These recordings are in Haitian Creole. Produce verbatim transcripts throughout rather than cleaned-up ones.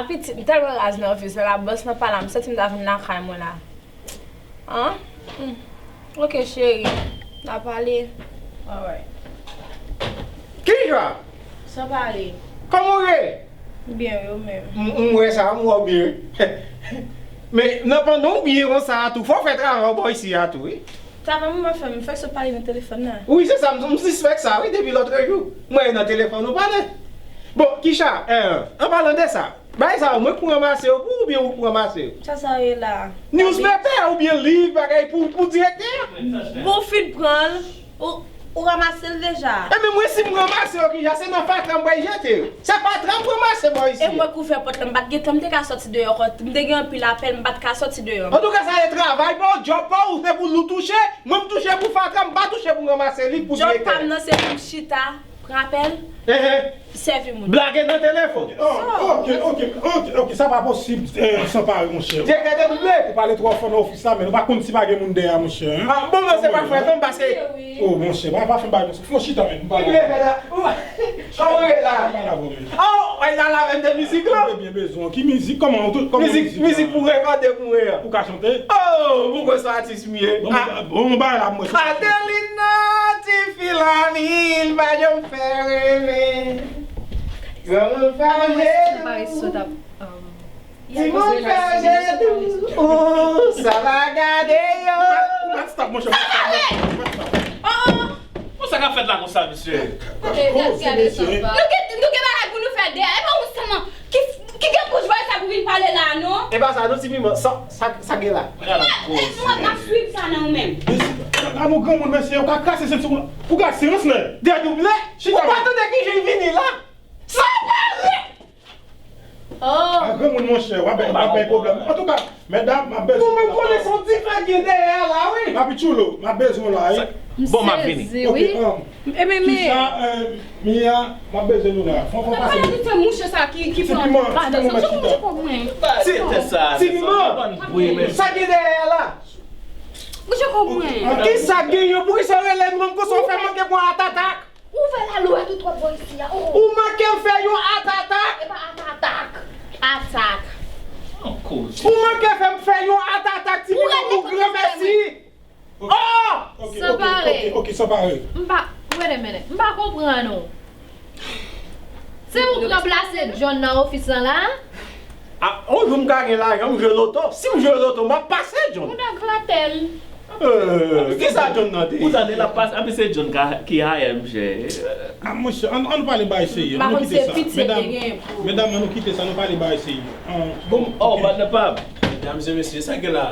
Pitit, m tèlman raz nan vi sa la, bòs nan pa la, m santi m ta vin lakay mwen la. An? Hmm. Ok, cheri. N a pale. Alright. Kijan? San pale. Kòman w ye? Byen, wi, ou menm? M, m wè sa, m wè w byen, wi. Men, nan pandan w byen konsa a tou, fò w fè travay w bò isi a tou, wi. Travay mwen m ap fè, m fèk sot pale nan telefòn nan. Wi, se sa, m, m sispèk sa, wi, depi lòtrejou. M wè nan telefòn ou pale. Bon, Kisha, eh, an palan de sa, bagay sa yo, mwen k pou ranmase yo pou ou oubyen ou k pou ranmase yo? Sa sa ye la? Newspaper oubyen liv, bagay pou, pou direktè a? Bon, w fin pran l, ou, ou ranmase l deja. Ebyen, mwen si m ranmase yo, Kisha, se nan fatra m pral jete yo. Se fatra m ranmase bò isi. E mwen k ouvè pòt la, m pa t gen tan, m te ka sòti deyò ankò. M te gen anpil apèl, m pa t ka sòti deyò. Antouka, sa ye travay pa w, djòb pa w, se pou l ou touche. Mwen, m touche pou fatra, m pa touche pou ranmase li, pou direktè. Djòb pa m nan, se pou m chita. Pran apèl, sèvi moun. Blage nan telefòn. Oh, ok, ok, ok, ok, sa pa posib, eh, Sanpare, monchè. Direktè te double. Ou pale twò fò nan ofis la, men nou pa konn si pa gen moun dèyè a, monchè, en. Ah, bon, men se pa frèt non, paske. Oh, monchè, pa, pa fè m bagay konsa. Fò chita, men, nou pale. Kòman w ye la? Kòman w ye la? Oh, wè la, la menm de mizik la. Mwen byen bezwen. Ki mizik? Kòman, kòman mizik, mizik pou rekòde pou mwen an. Ou ka chante? Oh, mwen kwè se atis m ye. Bon, ah, bon, bon, bagay la, mwen. Adelina, ti fi la, li pa janm fè reve. Granmoun fè manje tou. Timoun fè manje tou. Ou sa va gade yo. Ou pa stop, monchè, ou pa stop. Oh, oh. Bon, sa k ap fèt la konsa, mesye? Kote, gade, gade sa va. Nou gen, nou gen bagay pou nou fè deyò. E pa ou sèlman ki, ki gen bouch vòlè sa pou vin pale la, non? E pa sa, non, ti piman. Sa, sa, sa gen la? Gade koze. M ap swiv sa nan ou menm. Mesye, gade yon granmoun, mesye, yo ka krase senti pou, pou gad silans, men. Dedouble? Ou pa tande kijan l vini la? Sa pare! Oh. A granmoun, monchè, w ap bay, w ap bay pwoblèm. Antouka, medam, m ap bezwen w la. Ou menm konnen se yon dife gen dèyè a la, wi. Papi Chulo, m ap bezwen w la, wi. Bon, m ap vini. Ok, um, Kisha, euh, Mia, m ap bezwen nou la. Fò, fò pase. Mouche sa ki, ki pran. Ti piman, ti piman, mwen chita. Ti, ti piman, sa gen dèyè a la? Mouche konprann. Kisa gen yo? Poukisa w rele m konsa? W fè manke pran atatak. Ouvè la lwèt ou twòp bò isi a. Oh. Ou manke m fè yon atatak. E pa atatak. Atak. Ou manke fè m fè yon atatak, ti piman, pou granmèsi. Oh! Sanpare. Ok, ok, ok, Sanpare. M pa, wait a minute. M pa konprann ou. Se ou k ranplase John nan ofis lan la? Ah, yon jou m ka gen lajan, m jwe loto. Si m jwe loto, m ap pase John. Ou nan glatèl. Euh, kisa John nan te? Ou tande l ap pase, anpi se John ka, ki hire, monchè. Ah, monchè, ann, ann pale bagay serye. Ann kite sa. Medam, medam, ann kite sa, nou pale bagay serye. Bon, oh, ok. Patnè pa m. Medam e mesye, sa gen la?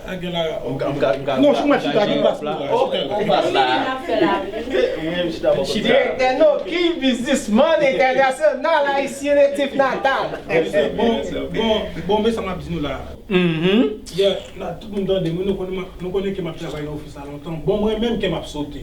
Sa gen la? Non, sou mwen chita, ki plas pou la? Chita la. Direktè Noki, biznisman entènasyonal, ayisyen natif natal. Bon, bon, bon, men sa m ap di nou la. Yeah, la, tout moun tande m, nou konnen, nou konnen ke m ap travay nan ofis la lontan. Bon, mwen menm ke m ap sote.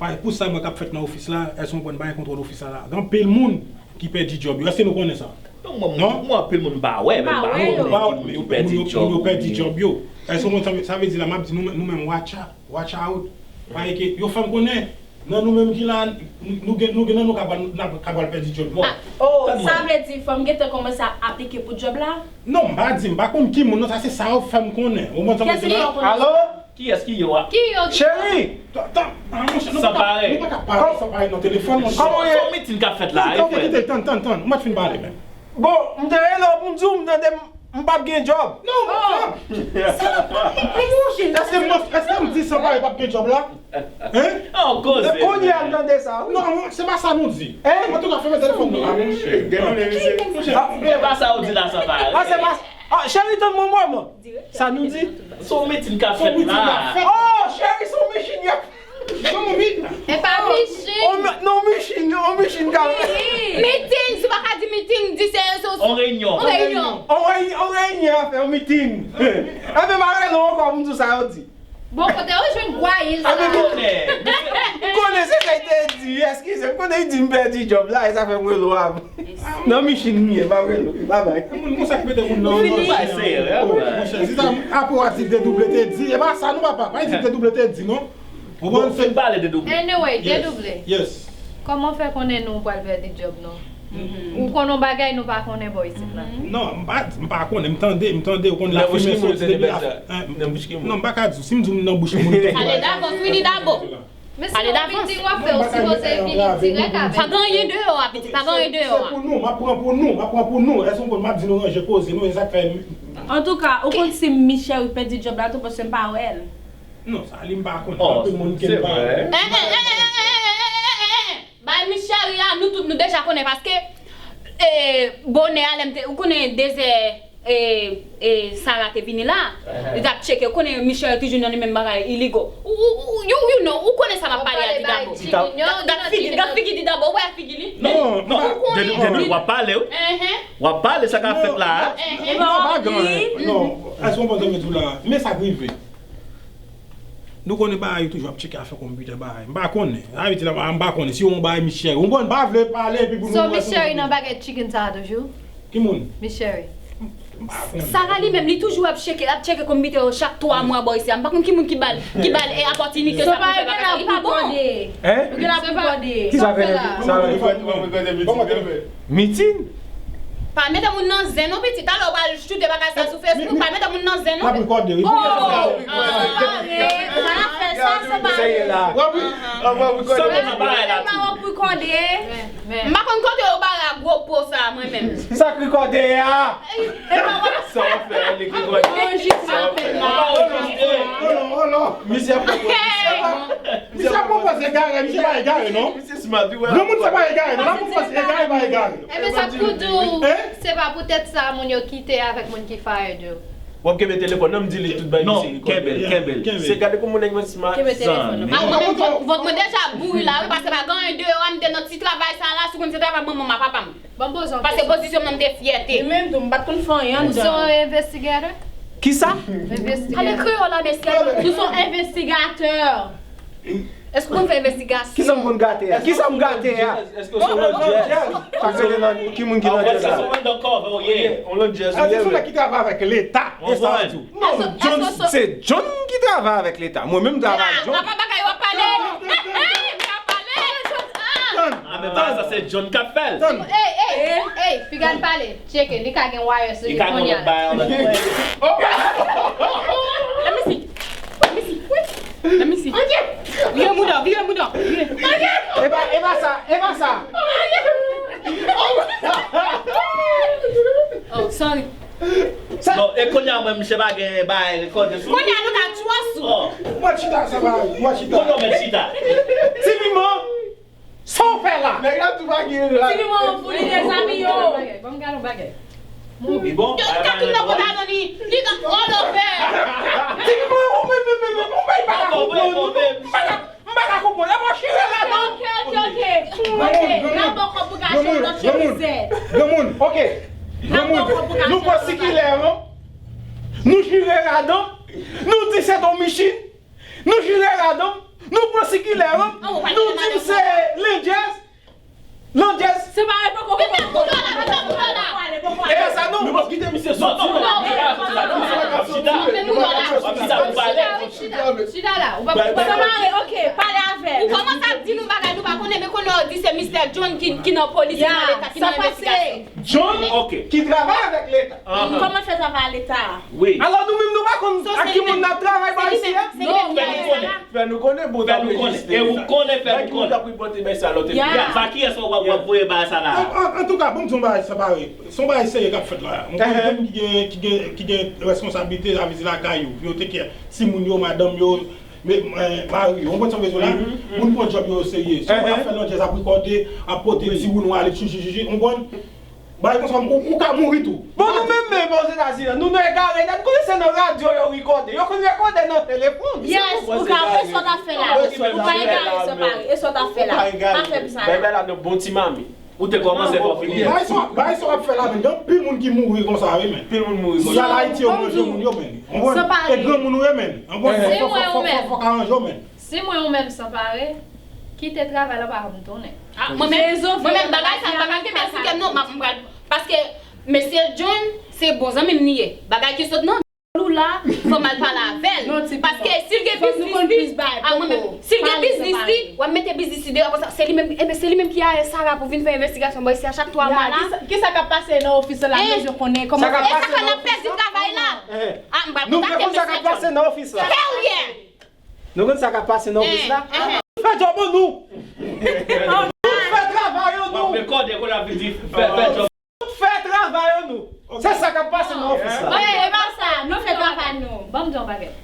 Paske pou sa mwen k ap fèt nan ofis la, èske nou konprann, pa gen kontwòl ofis la la. Gen anpil moun ki pèdi djòb yo. Èske nou konnen sa? Non, mwen, mwen, mwen, anpil moun m pa wè, men m pa konnen ki moun ki pèdi djòb yo. Èske nou konprann sa, sa vle di la, m ap di nou, nou menm, watch out, watch out. Paske yo fè m konnen, nan nou menm ki la, nou gen, nou gen nan nou ka pral, ka pral pèdi djòb yo. Oh, sa vle di fò m gentan kòmanse ap aplike pou djòb la? Non, m pa di, m pa konn ki moun, non, sa se sa yo fè m konnen. Ou konprann sa m di la? Alo? Kiyès ki yo a? Ki yo ki... Cheri! Tan, tan, ah, monchè, nou pa ka, nou pa ka pale, Sanpare, nan telefòn, monchè. Kòman w ye? Se yon mitin k ap fèt la, wi, frè. Kite, kite, tann, tann, tann. Ou mèt fin pale, men. Bon, m te rele w pou m di w, m tande m, m p ap gen djòb. Non, monchè. Èske m, èske m di Sanpare p ap gen djòb la? Hein? An koze. Kounye a m tande sa, wi. Non, se pa sa nou di. Hein? Antouka, fèmen telefòn nou la, monchè. Gen nou le misye. E pa sa ou di la, Sanpare. Ah, se pa, ah, cheri, tann mwen, mwen, mwen. Sa nou di? Se yon mitin k ap fèt la. Oh, cheri, se yon michin y ap. E pa michin. Non, michin, yon michin k ap. Mitin, si w pa ka di mitin, di se, se yon reyinyon. Yon reyinyon. Yon reyinyon, yon reyinyon y ap fè, yon mitin. Enben, m a rele w ankò pou m di w sa yo di. Bon, kote yo jwenn gwayil sa? M konnen, m konnen se sa y te di, eskize m, konnen y di m pèdi djòb la, e sa fè m rele w avan. Nan michin m ye, m ap rele w, babay. Moun, moun sa k mete moun nan... Ou fini? Monchè, si sa, apre w a di Dedouble te di, e pa sa, non, papa, pa di Dedouble te di, non. Ou konprann? Bon, fin pale Dedouble. Anyway, Dedouble. Yes. Kòman w fè konnen nou pral pèdi djòb nou? Ou konn yon bagay nou pa konnen bò isit la. Non, m pa, m pa konnen, m tande, m tande, ou konn lafimen soti depi la. Nan bouch ki moun? Non, m pa ka di w, si m di w m nan bouch moun. Ale dabò, fini dabò. Men si w ap vin di w ap fè, ou sipoze vini dirèk avè m. Pa gen anyen deyò a, pitit, pa gen anyen deyò a. Se pou nou, m ap pran pou nou, m ap pran pou nou. Èske w konprann? M ap di nou ranje koze nou, e sa k fè. Antouka, ou konn si Michèri pèdi djòb la tou, paske m pa wè l. Non, sa li m pa konnen. Anpil moun ke m pa wè. Bay Michèri a, nou tout nou deja konnen paske, e, bonè a lè m te, ou konnen dezè, e, e, Sara te vini la, li t ap tcheke, ou konnen Michèri toujou nan li menm bagay, iligo. Ou, ou, ou, you, you know, ou konnen sa m ap pale a Didabo. Dat figi, dat figi Didabo, ou wè figi li? Non, non, w ap pale, wi. W ap pale sa k ap fèt la a. Non, pa gen anyen. Non, èske w konprann sa m vle di w la? Men sa k rive. Nou konnen bagay yo toujou ap tcheke afè konpitè bagay. M pa konnen. Sa vle di la, m pa konnen. Si yon bagay Michèri. Ou konn pa vle pale epi pou nou. So Michèri nan bagay chicken sa a toujou? Ki moun? Michèri. M pa konnen. Sara li menm, li toujou ap tcheke, ap tcheke konpitè yo chak twa mwa bò isi a. M pa konn ki moun ki ba l, ki ba l, e, opòtinite sa pou l fè bagay sa. Li pa bon. Hein? Ou gen la pou kòde. Ki sa fè la? Sa fè la. Mitin? Pa mete moun nan zen non pitit. Talè w pral choute bagay sa sou Facebook, pa mete moun nan zen non. N ap rekòde wi. Oh! Sa n ap fè sa, se pa. Sa ye la. W ap ri. Sa w ap ri kòde. M pa konn kote yo ba la gwo po sa mwen menm. Sa k rekòde a. Sa w ap fè a, li rekòde. Anrejistre apèl la. Misye ap pran pozisyon. Misye ap pran poz egare, misye pa egare non. Granmoun sa pa egare non, l ap pran poz egare pa egare. Enben sa k pou di w, se pa poutèt sa moun yo kite avèk moun ki fired yo. W ap kenbe telefòn nan, m di li tout bay misye rekòde. Non, kenbe l, kenbe l. Se gade kòman nèg mwen smart. Kenbe telefòn nan. Mwen menm vant mwen deja bouri la wi, paske pa gen anyen deyò a, m te nan ti travay sa la, si w konn se travay manman m a papa m. Ban m poze yon kesyon. Paske pozisyon m nan m te fyète. Li menm tou, m pa t konn fè anyen anndan. Ou se yon envestigatè? Kisa? Envestigatè. Pale kreyòl la mesye, nou se yon envestigatè. Èske w konn fè envestigasyon? Kisa m konn gate a? Kisa m gate a? Èske w se yon lòt djèz? Sa k rele nan, ki moun ki nan djèz la? Yon lòt djèz ou ye? Èske se yon nèg ki travay avèk Leta? E sa w di w? Non, John, se John ki travay avèk Leta. Mwen menm m travay ak John. Apa bagay w ap pale? M ap pale. Ah, men pa sa, se John k ap fè l. Ey, ey, ey, piga l pale. Tcheke, li ka gen wire sou li kounye a. Let me see. Let me see. Let me see. Vire mouda, vire mouda. Vire. E pa, e pa sa, e pa sa. Oh, sorry. Bon, e kounye a mwen, misye pa gen bagay rekòde sou li. Kounye a nou ka trust ou. Mwen chita, sa va, mwen chita. Kote w mèt chita? Ti Piman, sa w fè la? Nèg la tou pa gen rad. Ti Piman, pou li de zami yo. Bon, gade yon bagay. Li bon? Yo, li ka tout nan kòd la, non, li, li ka all over. Ti Piman, ou menm, menm, menm, menm, ou menm pa ka konprann, ou menm pa ka M pa ka konprann. Epa w chire ladan. Ok, ok, ok. Ok, n ap ba w kòb pou gason nan chemize. Granmoun, ok. Granmoun, nou pran sikilè an. Nou chire ladan. Nou di se yon michin. Nou chire ladan. Nou pran sikilè an. Nou di se Landjèz. Landjèz. Separe poko poko. Poko ale, poko ale. E pa sa non. Nou p ap kite misye soti non. Chita, chita, chita la. Ou p ap separe, ok, pale avè l. Ou kòmanse ap di nou bagay nou pa konnen, men kounye a w di se mistè John ki, ki nan polis, ki nan leta, ki nan envestigasyon. John ki travay avèk leta. Kòman l fè travay a leta a? Wi. Alò nou menm nou pa konn ak ki moun n ap travay bò isi a? Non, fè nou konnen. Fè nou konnen, bon, fè nou konnen. E ou konnen, fè nou konnen. Ki moun k ap repote bay sa lòt epi? Ya, pa kiyès w ap, w ap voye bay sa la? An, an, antouka, bon, m di yon bagay, sa pare. Se yon bagay serye k ap fèt la. Mwen konn moun ki gen, ki gen, ki gen responsablite, sa vle di lakay yo, pou yo teke timoun yo, madanm yo, mari yo. Ou konprann sa m vle di w la? Moun pran djòb yo oserye. Si yon moun ap fè landjèz, ap rekòde, ap pote ti wounou ale, chichichichi, ou konprann? Bagay konsa, ou, ou ka mouri tou. Bon, nou menm, menm Ozetazini an, nou, nou egare nèt. Nou konnen se nan radyo yo rekòde. Yo konn rekòde nan telefòn. Yes, ou ka, e sa w t ap fè la? Ou pa egare, separe. E sa w t ap fè la? Pa fè m sa la. Bay bay la nan bon ti mami. Ou te kòmanse fò fini. Bagay sa, bagay sa w ap fè la, men gen anpil moun ki mouri konsa, wi, men. Anpil moun mouri konsa. Sal Ayiti yo manje moun yo, men. Separe. E granmoun ou ye, men. Si mwen ou menm. Fòk aranje w, men. Si mwen ou menm separe, kite travay la, pa janm tounen. Ah, mwen menm, mwen menm bagay sa, m pa ka kenbe l sou kè m non, m ap, m pral, paske mesye John, se bon zanmi m li ye. Bagay ki sot nan djòl ou la, fò m al pale avè l. Paske si l gen biznis li, ah, mwen menm, si l gen biznis li, W ap mete biznis li deyò konsa, se li menm, enben se li menm ki aye Sara pou vin fè envestigasyon bò isi a chak twa mwa la. Kisa, kisa k ap pase nan ofis la, la, nou bezwen konnen kòman sa pase nan ofis la? E sa fè n ap pèdi travay la. A, m pral kontakte mesye John. Nou konn sa k ap pase nan ofis la? Hell yeah! Nou konn sa k ap pase nan ofis la? Nou fè djòb an nou! Nou fè travay an nou! W ap rekòde kounye a vin di, fè, fè djòb. Tout fè travay an nou. Se sa k ap pase nan ofis la. Oke, e pa sa, nou fè travay nou. Ban m di yon bagay.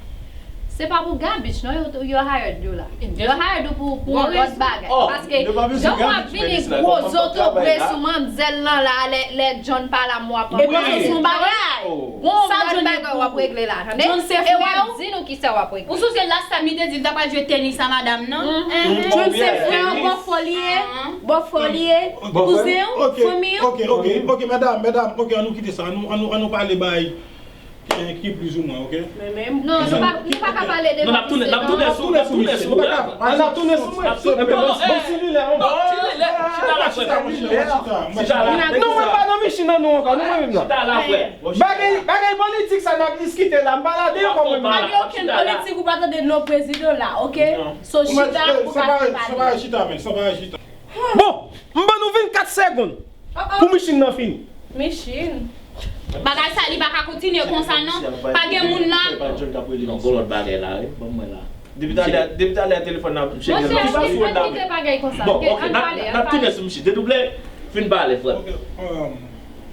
Se pa pou garbage non, yo, yo hired yo la. Yo hired ou pou, pou yon lòt bagay. Paske jan w ap vini gwo zotobre sou manmzèl lan la, lè, lè John pa la, m w ap anprann se yon bagay. Gon lòt bagay w ap regle la, tande? E w ap di nou kisa w ap regle. Ou sonje last time li te di l ta pral jwe tenis a madanm nan? John se frè w, bòfò li ye. Bòfò li ye. Kouzen w, fanmi w. Oke, oke, oke, medam, medam, oke, ann nou kite sa, ann nou, ann nou, ann nou pale bay ki, ki plizoumwen, oke? Non, nou pa, nou pa ka pale de... Non, n ap tounen, n ap tounen sou, n ap tounen sou. Ann ap tounen sou mwen. Bon, bon, bon, sililè, non, sililè, chita la, frè. Chita la. Non, mwen pa nan machin an nou ankò, nou mwen menm nan. Chita la, frè. Bagay, bagay politik sa n ap diskite la, m pa ladan ankò mwen menm. Pa gen okenn politik, ou pa tande non prezidan la, oke? So, chita, ou ka pale. Sa pa chita, men, sa pa chita. Bon, m ban nou vennkat segonn pou machin nan fini. Machin. Bagay sa li pa ka kontinye konsa non. Pa gen moun la. Non, gon lòt bagay la, wi. Ban mwen la. Depi talè, depi talè telefòn nan, misye gen lòt. Monchè, ann kite bagay konsa. Bon, oke, n ap, n ap tounen sou misye. Dedouble, fin pale, frè m.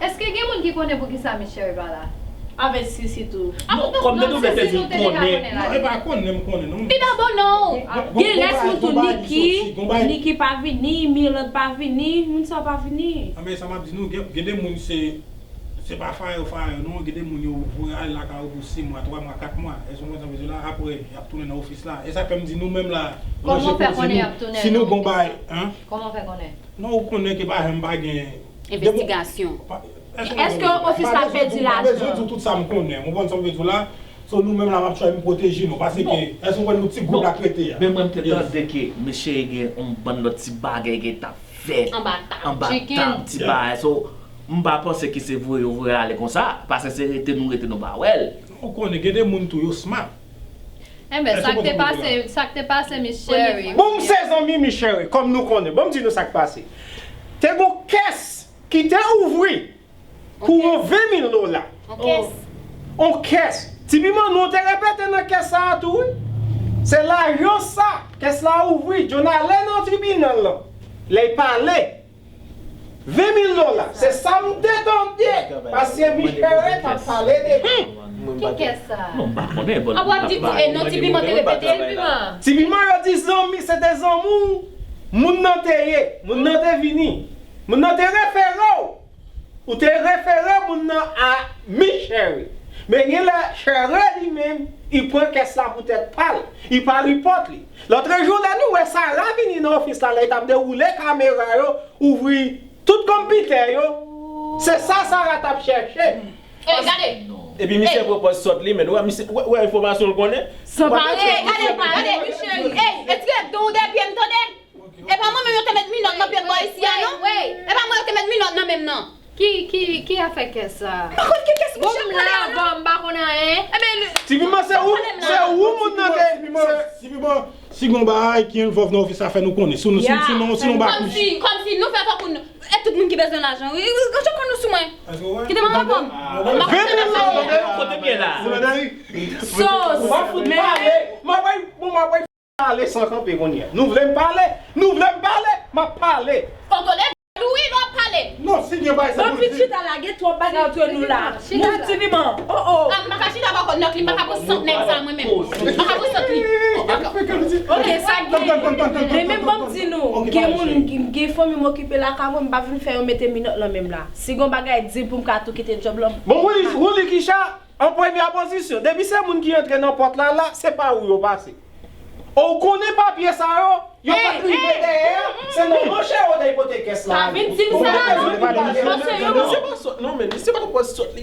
Èske gen moun ki konnen poukisa Michel pa la? Avèk Sisi tou. Non, kòm Dedouble te di l konnen. Non, e pa konnen m konnen non. Li pa bon non. Gen rès moun tou, Niki, Niki pa vini, Miland pa vini, moun sa pa vini. Anben sa m ap di nou, gen, gen de moun se, se pa fire fire non, gen de moun yo voye al lakay yo pou sis mwa, twa mwa, kat mwa. Èske w konprann sa m vle di w la? Apre, y ap tounen nan ofis la. E sa fè m di nou menm la, mwen se pou di nou, si nou gon bagay, en? Kòman w fè konnen? Non, ou konnen ke pa janm pa gen envestigasyon. Èske ofis la pèdi lajan? M pa bezwen di w tout sa m konnen. Ou konprann sa m vle di w la? So, nou menm la, m ap try m pwoteje nou. Paske, èske ou konn nou ti gwoup la k rete a? Men mwen, m te tande ke mesye gen yon bann lòt ti bagay ke t ap fè anba tab, ti bagay. So, m pa panse ke se voye yo voye ale konsa, paske se rete nou rete nou pa wè l. Ou konnen, gen de moun tou, yo smart. Enben, sa k te pase, sa k te pase, Miss Sherry? Bon, m se zanmi Miss Sherry, kòm nou konnen. Bon, m di nou sa k pase. Te gon kès ki te ouvri pou yon ven mil dola. On kès. On kès. Ti Piman, nou te repete nan kès sa a tou, wi. Se lajan sa, kès la ouvri, John ale nan tribinal lan. Lè l pale, ven mil dola, se sa m te tande, paske Michele t ap pale de li. Ki kès sa? Non, m pa konnen, bon. Ap w ap di, e non, Ti Piman te repete. Ti Piman, yo di zanmi, se te zanmi w moun nan te ye, moun nan te vini, moun nan te refere w. Ou te refere moun nan a Michele. Men gen lè Sherry li menm, li pran kès la pou tèt pa l. Li pa repòt li. Lòtrejou, lè nou wè Sara vini nan ofis la, lè li t ap dewoule kamera yo, ouvri tout konpitè yo, se sa Sara t ap chèche. Ey, gade! Epi misye pran pòz sòt li, men ou wè misye, wè, wè enfòmasyon l konnen. San pare, gade, gade, Michele, ey, retire don w de pye m, tande? E pa mwen menm yo te met minòt nan pye m bò isi a, non? E pa mwen yo te met minòt nan men m, non? Ki, ki, ki afè kès sa? M pa konn ki kès Michele pran la, non. Bon, m pa konn anyen. Enben, Ti Piman, se ou, se ou moun nan te. Ti Piman, si gon bagay ki envòlv nan ofis la, fè nou konnen. Si nou, si nou, si nou, si nou ba kouch. Kòmsi, kòmsi nou fè tankou nou, e tout moun ki bezwen lajan. Wi, wi, wi, nou sou mwen. Kite mwen ankò. Ven mil dola. Kote m ye la? Sos. M ap fout pale. M ap, bon, m ap pale san kanpe kounye a. Nou vle m pale? Nou vle m pale? M ap pale. Fòk w leve wi lè w ap pale. Non, si gen bagay sa pou l di. Bon, pitit a la, gen twòp bagay antre nou la. Move Ti Piman. Oh, oh. Ah, m pa ka chita bò kòt nòt li, m pa ka pran sant nèg sa mwen menm. M pa ka pran sant li. Ok, sa gen. Men menm ban m di nou, gen moun, gen fanmi m okipe lakay mwen, m pa vin fè yo mete minòt nan men m la. Si gon bagay, di m pou m ka tou kite djòb lan. Bon, Willy, Willy Kicha, an premyè pozisyon, depi se moun ki antre nan pòt la, la, se pa ou yo pase. Ou konnen papye sa yo, yo pa t rive dèyè, se nan manchè yo t al pote kès la. Pa vin di m sa, non. Misye pa sòt, non, men misye pa t pòz sòt li.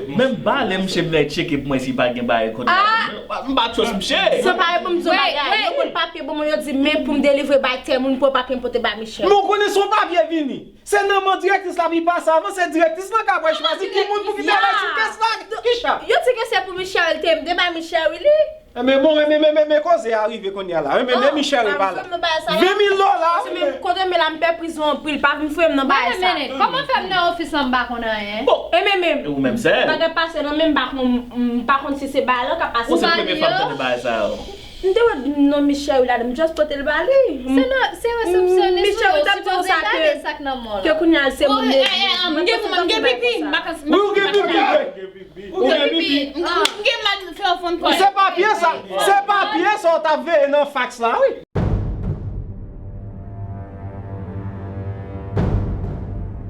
Men m pa ale, misye vle tcheke pou mwen si pa gen bagay kont la. M pa trust misye. Sa pa reponn m di yon bagay. Yo konn papye. Bon, mwen yo di men pou m delivre bay tèl moun pou yo pa pote bay Michel. Men w konnen se yon papye vini. Se nan men direktris la pou l pase avan, se direktris lan k ap chwazi ki moun pou kite bay sou kès la. Kicha? Yo di ke se pou Michel te, m te bay Michel wi li. Men bon, men, men, men, men koze a rive kounye a la. Men, men Michel pa la. Ven mil dola. Kote men la m pè prizon anpil, pa vin fouye m nan bagay sa. Kòman fè m nan ofis lan m pa konn anyen? E men men. Ou menm sè. Bagay pase nan men m pa konn, m pa konn si se bagay lan k ap pase. Ou se premye fwa m tande bagay sa yo. M te wè non Michel wi ladan, m just pote l ba li. Se nan, se resepsyonis ou yo sipoze gade sa k nan men w la. Ke kounye a se moun yo. M gen, m gen pipi, m pa ka. Wi, ou gen pipi. Ou gen pipi. M gen mal fè w fann pwen. Se papye sa. Se papye sa w t ap veye nan faks la, wi.